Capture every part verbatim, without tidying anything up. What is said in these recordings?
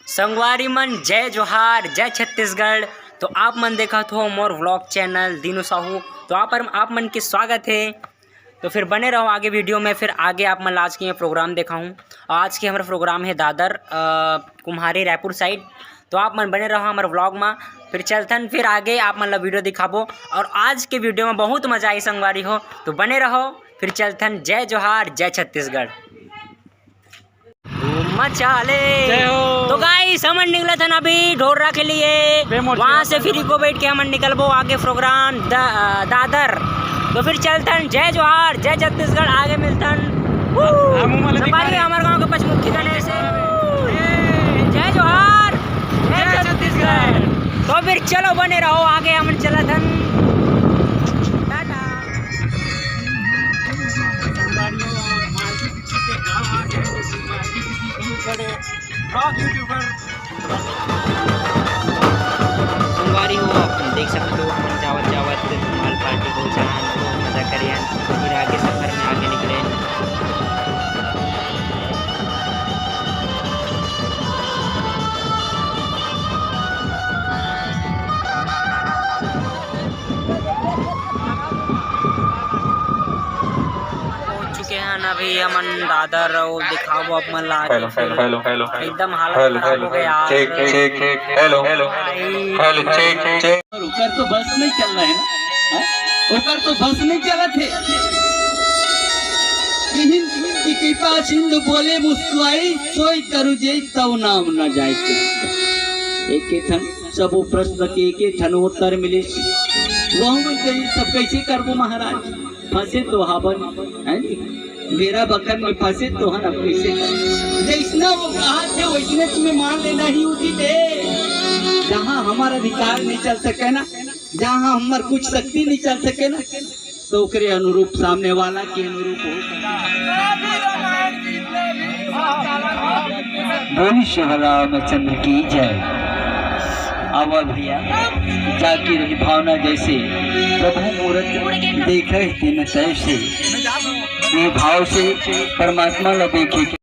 संगवारी मन, जय जोहार, जय छत्तीसगढ़। तो आप मन देखत हो मोर vlog channel दीनू साहू। तो आप, आप मन के स्वागत है। तो फिर बने रहो आगे video में, फिर आगे आप मन ला आज के मैं program देखाहूँ। आज के हमारा program है दादर, अ, कुम्हारी रायपुर side। तो आप मन बने रहो हमारे vlog में, फिर चलथन फिर आगे आप मन ला video दिखाबो। और आज के video में बहुत मजा आई संगवारी हो, तो बने रहो, फिर चलथन। जय जोहार, जय छत्तीसगढ़। धूम मचा ले। जय हो। तो guys, हमन निकलत हन अभी ढोर्रा के लिए। बे मोर वहाँ जीवन से फिर इको बैठ के हमन निकलबो आगे program द-, दादर। तो फिर चलथन। जय जोहार, जय छत्तीसगढ़, आगे मिलथन। Woo। हम उमर संगवारी, अधिकारी। हमारे गांव के पचमुखी गणेश है। जय जोहार, जय जय छत्तीसगढ़। तो फिर चलो बने रहो, आगे हमन चलत हन। टाटा। संगवारी हो, आप देख सकते हो, हमन जावत जावत माल पार्टी पहुंचा हन, बहुत मजा करे हन। फिर आगे सफर में आगे निकले। पहुंच चुके हैं ना अभी हमन दादर, और दिखाओ आप मन ला। Hello, hello, hello, hello, hello. एकदम हालत हेलो, खराब हो गया यार। Check, check, check. Hello, hello, hello. Check, check. ओकर तो बस नहीं चल रहा है ना, हाँ? ओकर तो बस नहीं चलत है। इहिन की कृपा सिंधु बोले मुस्कुराई, सोई करू जे तव नाम न जाए के। एक एक ठन सबो प्रश्न के एक एक ठन उत्तर मिलिस। वहू मन कही, सब कैसे करबो महाराज? फंसे तो हावन, है नी? बेरा बखत में फंसे तो हन, अब कैसे करबो? जैसना वो कहा थे, वैसने तुम्हें मान लेना ही उचित है। जहाँ हमारा अधिकार नहीं चल सके ना, जहाँ हमार कुछ शक्ति नहीं चल सके ना, तो ओकरे अनुरूप, सामने वाला के अनुरूप हो। बोली श्री रामचंद्र की जय। आवा भैया, जाकी रही भावना जैसे, प्रभु मूरत देखे दिन तैसे। ये भाव से परमात्मा ला देखे।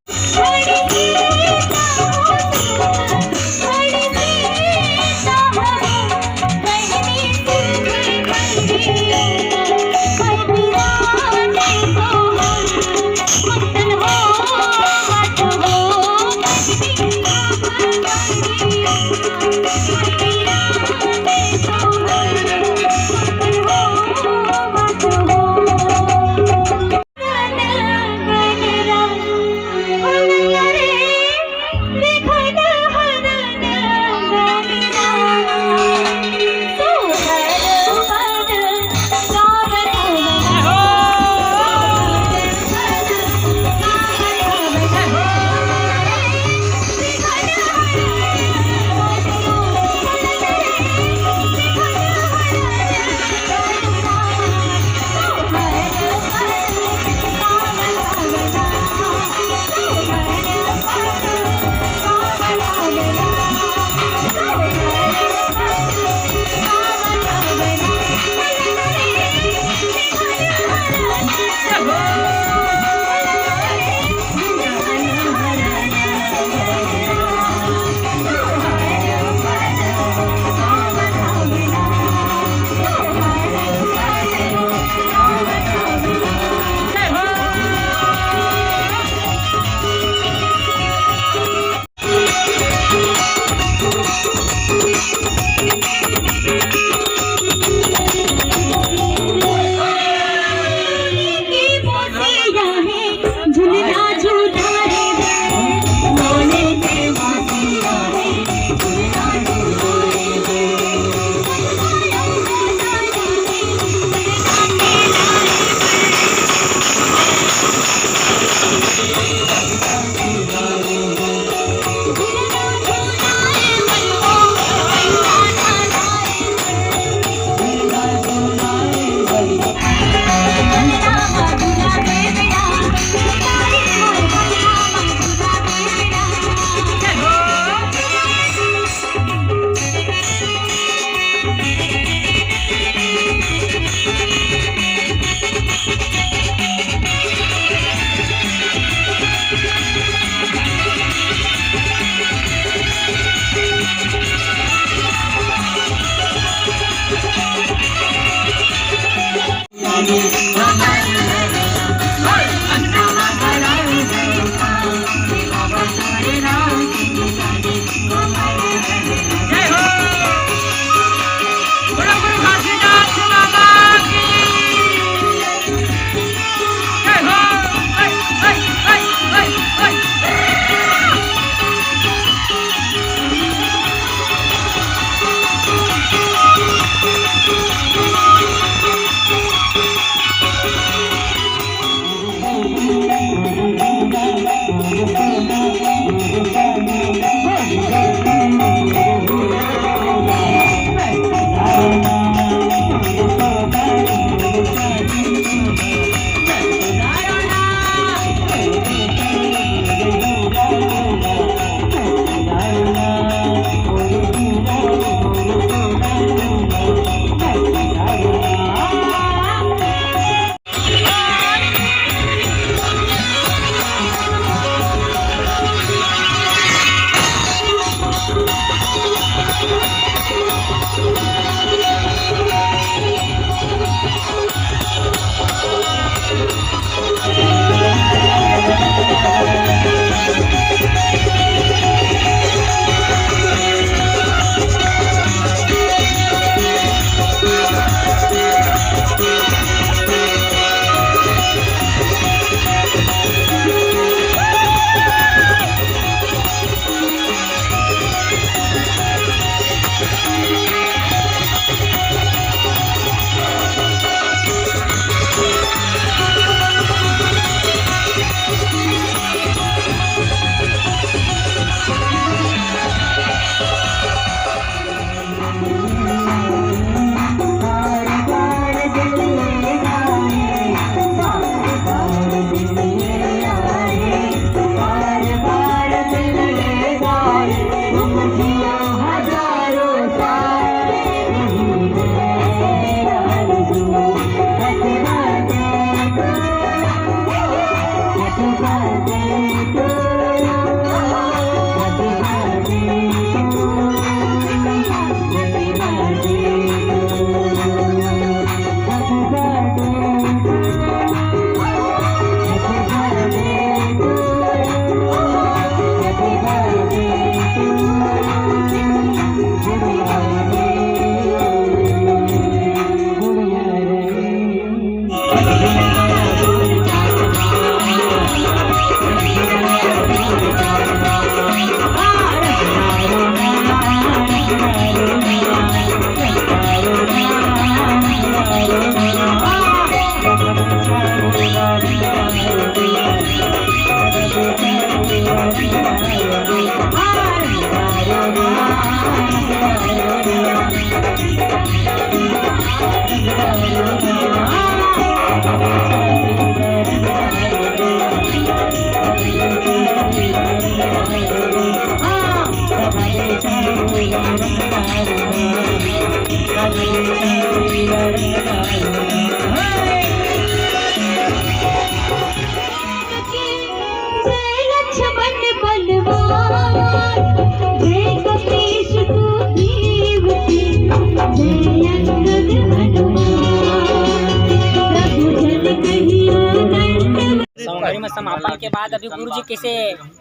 संगवारी में समापन के बाद अभी गुरुजी कैसे,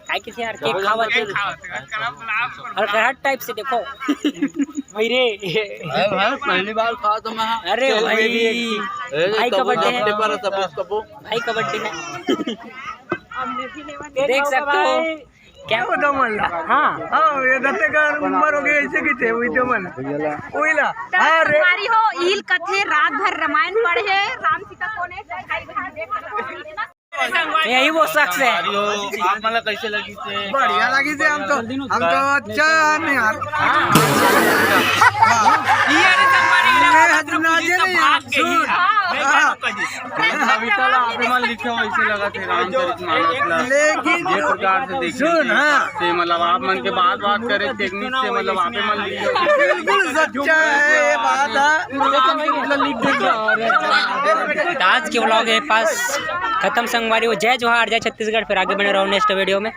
काय कैसे यार, केक खावत हे। और करहट टाइप से देखो। भाई रे। अरे भाई, पहली बार खावत हँव मैं। अरे चल, भाई, मैं भी एक, अरे भाई का बर्थडे है। भाई का बर्थडे है। देख सकते हो। क्या? वो दो मन ला। हाँ। हाँ, ये दत्ते का उम्र हो गई, ऐसे की थे, वही दो मन। वही ला। हाँ रे। संगवारी हो, इही ल कथे रात भर रामायण पढ़े, राम सीता कोन हे, भाई बहन देख सकते हो। यही वो शख्स है। संगवारी हो, आप मन ला कैसे लगिस हे? बढ़िया लगिस हे, हम तो, हम तो अच्छा हे यार। हाँ। ये अरे संगवारी, ये अरे भाग के सुन। हाँ। कविता ला आप मन लिखे हो, ऐसे लगथे रामचरित मानस ला। लेकिन ये प्रकार से देखिए सुन, हाँ। से मतलब आप मन के बात, बात करे टेक्निक से, मतलब आप मन लिखे हो। बिल्कुल सच्चा है ये बात, हाँ। तो आज के व्लॉग यही पास खतम संगवारी हो। जय जोहार, जय छत्तीसगढ़। फिर आगे बने रहो नेक्स्ट वीडियो में।